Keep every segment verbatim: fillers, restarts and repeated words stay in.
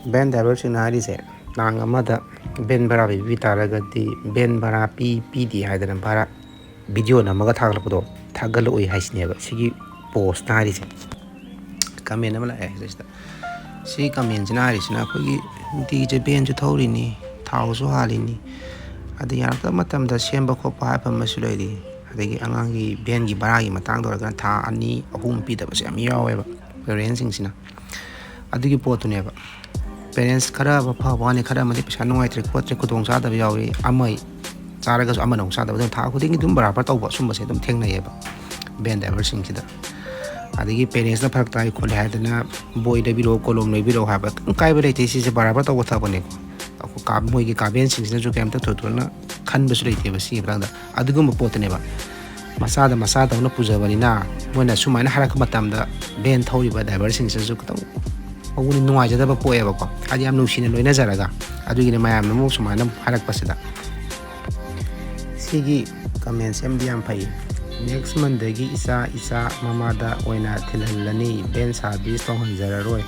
Van ꯗ꯭ꯔꯥꯏꯚꯔꯁꯤꯡꯅ ꯍꯥꯏꯔꯤꯁꯦ, ꯇꯥꯡ ꯑꯃꯗ ꯚꯦꯟ ꯚꯔꯥ ꯄꯤꯕꯤ ꯇꯥꯔꯒꯗꯤ ꯚꯦꯟ ꯚꯔꯥ ꯄꯤ ꯄꯤꯗꯦ ꯍꯥꯏꯗꯅ ꯚꯔꯥ ꯚꯤꯗꯤꯑꯣ ꯅꯝꯃꯒ ꯊꯥꯒꯠꯂꯛꯄꯗꯣ ꯊꯥꯒꯠꯂꯛꯑꯣꯏ ꯍꯥꯏꯁꯤꯅꯦꯕ ꯁꯤꯒꯤ ꯄꯣꯁꯅ ꯍꯥꯏꯔꯤꯁꯦ꯫ ꯀꯃꯦꯟ ꯑꯃ ꯂꯥꯛꯑꯦ ꯁꯤꯗꯩꯁꯤꯗ꯫ ꯁꯤ ꯀꯃꯦꯟꯁꯤꯅ ꯍꯥꯏꯔꯤꯁꯤꯅ ꯑꯩꯈꯣꯏꯒꯤ ꯅꯨꯡꯇꯤꯒꯤꯁꯦ ꯚꯦꯟꯁꯨ ꯊꯧꯔꯤꯅꯤ, ꯊꯥꯎꯁꯨ ꯍꯥꯜꯂꯤꯅꯤ, ꯑꯗ ꯌꯥꯔꯛꯇꯕ ꯃꯇꯝꯗ ꯁꯦꯝꯕ ꯈꯣꯠꯄ ꯍꯥꯏꯕ ꯑꯃꯁꯨ ꯂꯩꯔꯤ꯫ ꯑꯗꯒꯤ ꯑꯉꯥꯡꯒꯤ ꯚꯦꯟꯒꯤ ꯚꯔꯥꯒꯤ ꯃꯇꯥꯡꯗ ꯑꯣꯏꯔꯒꯅ ꯊꯥ ꯑꯅꯤ ꯑꯍꯨꯝ ꯄꯤꯗꯕꯁꯨ ꯌꯥꯝ ꯌꯥꯎꯋꯦꯕ ꯄꯦꯔꯦꯟꯁꯁꯤꯡꯁꯤꯅ꯫ ꯑꯗꯨꯒꯤ ꯄꯣꯠꯇꯨꯅꯦꯕ ꯄꯦꯔꯦꯟꯁ ꯈꯔ ꯑꯃ ꯐꯕ ꯋꯥꯅꯤ, ꯈꯔ ꯑꯃꯗꯤ ꯄꯩꯁꯥ ꯅꯨꯡꯉꯥꯏꯇ꯭ꯔꯦ ꯈꯣꯠꯇ꯭ꯔꯦ, ꯈꯨꯗꯣꯡ ꯆꯥꯗꯕ ꯌꯥꯎꯏ꯫ ꯑꯃ ꯆꯥꯔꯒꯁꯨ ꯑꯃꯅ ꯑꯃꯨꯛ ꯆꯥꯗꯕ, ꯑꯗꯨꯝ ꯊꯥ ꯈꯨꯗꯤꯡꯒꯤ ꯑꯗꯨꯝ ꯕꯔꯥꯕꯔ ꯇꯧꯕ ꯁꯨꯝꯕꯁꯦ ꯑꯗꯨꯝ ꯊꯦꯡꯅꯩꯌꯦꯕ ꯚꯦꯟ ꯗ꯭ꯔꯥꯏꯚꯔꯁꯤꯡꯁꯤꯗ꯫ ꯑꯗꯒꯤ ꯄꯦꯔꯦꯟꯁꯅ ꯐꯔꯛ ꯇꯥꯏ ꯈꯣꯠꯂꯦ ꯍꯥꯏꯗꯅ ꯕꯣꯏ ꯂꯩꯕꯤꯔꯛꯑꯣ, ꯀꯣꯂꯣꯝ ꯂꯩꯕꯤꯔꯛꯑꯣ ꯍꯥꯏꯕ ꯀꯩꯝ ꯀꯥꯏꯕ ꯂꯩꯇꯦ꯫ ꯁꯤꯁꯦ ꯕꯔꯥꯕꯔ ꯇꯧꯕ ꯊꯕꯛꯅꯦꯀꯣ꯫ ꯑꯩꯈꯣꯏ ꯀꯥ-, ꯃꯣꯏꯒꯤ ꯒꯥꯔꯗꯤꯌꯟꯁꯤꯡꯁꯤꯅꯁꯨ ꯀꯩꯝꯇ ꯊꯣꯏꯗꯣꯛꯅ ꯈꯟꯕꯁꯨ ꯂꯩꯇꯦꯕ ꯁꯤꯒꯤ ꯃꯇꯥꯡꯗ꯫ ꯑꯗꯨꯒꯨꯝꯕ ꯄꯣꯠꯇꯨꯅꯦꯕ ꯃꯆꯥꯗ ꯃꯆꯥꯗꯧꯅ ꯄꯨꯖꯕꯅꯤꯅ ꯃꯣꯏꯅ ꯁꯨꯃꯥꯏꯅ ꯍꯥꯏꯔꯛꯄ ꯃꯇꯝꯗ ꯚꯦꯟ ꯊꯧꯔꯤꯕ ꯗ꯭ꯔꯥꯏꯚꯔꯁꯤꯡꯁꯤꯁꯨ ꯈꯤꯇꯪ ꯃꯉꯣꯟꯗ ꯅꯨꯡꯉꯥꯏꯖꯗꯕ ꯄꯣꯛꯑꯦꯕꯀꯣ꯫ ꯍꯥꯏꯗꯤ ꯌꯥꯝ ꯅꯨꯡꯁꯤꯅ ꯂꯣꯏꯅꯖꯔꯒ꯫ ꯑꯗꯨꯒꯤꯅꯦ ꯃꯌꯥꯝꯅ ꯑꯃꯨꯛ ꯁꯨꯃꯥꯏꯅ ꯍꯥꯏꯔꯛꯄꯁꯤꯗ꯫ ꯁꯤꯒꯤ ꯀꯃꯦꯟꯁꯦ ꯑꯃꯗꯤ ꯌꯥꯝ ꯐꯩ꯫ "Next monthꯗꯒꯤ ꯏꯆꯥ ꯏꯆꯥ ꯃꯃꯥꯗ ꯑꯣꯏꯅ ꯊꯤꯜꯍꯜꯂꯅꯤ, ꯚꯦꯟ ꯁꯥꯔꯚꯤꯁ ꯇꯧꯍꯟꯖꯔꯔꯣꯏ꯫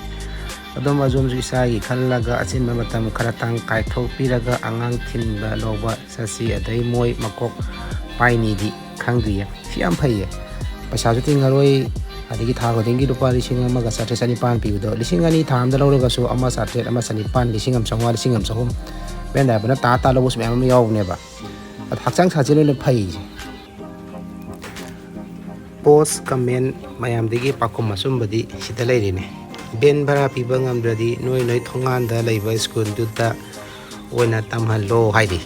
ꯑꯗꯣꯝ ꯑꯗꯣꯝꯁꯨ ꯏꯆꯥꯒꯤ ꯈꯜꯂꯒ ꯑꯆꯤꯟꯕ ꯃꯇꯝ ꯈꯔꯇꯪ ꯀꯥꯏꯊꯣꯛꯄꯤꯔꯒ ꯑꯉꯥꯡ ꯊꯤꯟꯕ ꯂꯧꯕ ꯆꯠꯁꯤ, ꯑꯗꯩ ꯃꯣꯏ ꯃꯀꯣꯛ ꯄꯥꯏꯅꯤꯗꯤ ꯈꯪꯗ꯭ꯔꯤꯌꯦ"꯫ ꯁꯤ ꯌꯥꯝ ꯐꯩꯌꯦ꯫ ꯄꯩꯁꯥꯁꯨ ꯇꯤꯡꯉꯔꯣꯏ, ꯑꯗꯒꯤ ꯊꯥ ꯈꯨꯗꯤꯡꯒꯤ ꯂꯨꯄꯥ ꯂꯤꯁꯤꯡ ꯑꯃꯒ ꯆꯥꯇ꯭ꯔꯦꯠ ꯆꯅꯤꯄꯥꯟ ꯄꯤꯕꯗꯣ, ꯂꯤꯁꯤꯡ ꯑꯅꯤ ꯊꯥ ꯑꯃꯗ ꯂꯧꯔꯒꯁꯨ ꯑꯃ ꯆꯥꯇ꯭ꯔꯦꯠ, ꯑꯃ ꯆꯅꯤꯄꯥꯟ, ꯂꯤꯁꯤꯡ ꯑꯃ ꯆꯥꯝꯃꯉꯥ, ꯂꯤꯁꯤꯡ ꯑꯃ ꯆꯍꯨꯝ, ꯚꯦꯟ ꯗ꯭ꯔꯥꯏꯚꯔꯅ ꯇꯥ ꯇꯥ ꯂꯧꯕꯁꯨ ꯃꯌꯥꯝ ꯑꯃ ꯌꯥꯎꯕꯅꯦꯕ꯫ ꯑꯗꯣ ꯍꯛꯆꯥꯡ ꯁꯥꯖꯦꯜ ꯑꯣꯏꯅ ꯐꯩꯁꯦ꯫ ꯄꯣꯁ ꯀꯃꯦꯟ ꯃꯌꯥꯝꯗꯒꯤ ꯄꯥꯎꯈꯨꯝ ꯑꯆꯨꯝꯕꯗꯤ ꯁꯤꯗ ꯂꯩꯔꯤꯅꯦ꯫ "ꯚꯦꯟ ꯚꯔꯥ ꯄꯤꯕ ꯉꯝꯗ꯭ꯔꯗꯤ ꯅꯣꯏ ꯅꯣꯏ ꯊꯣꯡꯒꯥꯟꯗ ꯂꯩꯕ ꯁ꯭ꯀꯨꯜꯗꯨꯗ ꯑꯣꯏꯅ ꯇꯝꯍꯜꯂꯣ" ꯍꯥꯏꯔꯤ꯫